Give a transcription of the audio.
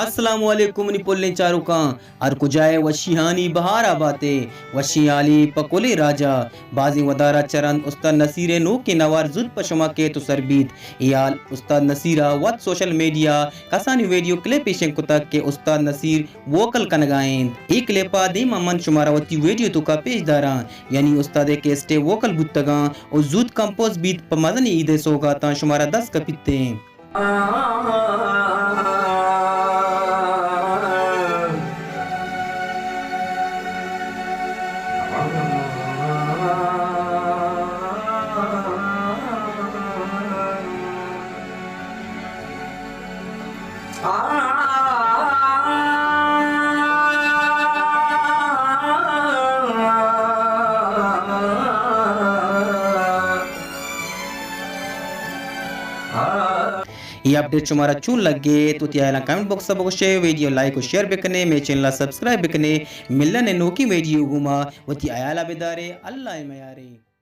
السلام علیکم منی پلیں چاروکاں، ہر کجائے وشیانی بہارا باتے، وشیانی پہ کلیں راجا۔ بازیں ودارا چہ رند استاد نصیر ءِ نوکیں نوار زوت پہ شما کیت و سر بیت۔ اے حال استاد نصیر ءَ وت سوشل میڈیا کسانیں ویڈیو کلپے شنگ کتگ کہ استاد نصیر ووکل کنگا انت۔ اے کلپ ءَ دیما من شمارا وتی ویڈیو توکا پیش داراں، یعنی استاد ءِ کیسٹے ووکل بوتگاں و زوت کمپوز بیت، پہ مزنیں عید ءِ سوگاتاں شمارا دست کپیت ایں۔ اے اپڈیٹ شمارا چون لگیت؟ وتی ہیالاں کمنٹ باکس ءَ بگوشے، ویڈیو لائک و شیئر بکنے، مئے چینل ءَ سبسکرائب بکنے۔ ملن ءَ نوکیں ویڈیو گوما، وتی ہیالا بدارے، اللہ ءِ میارے۔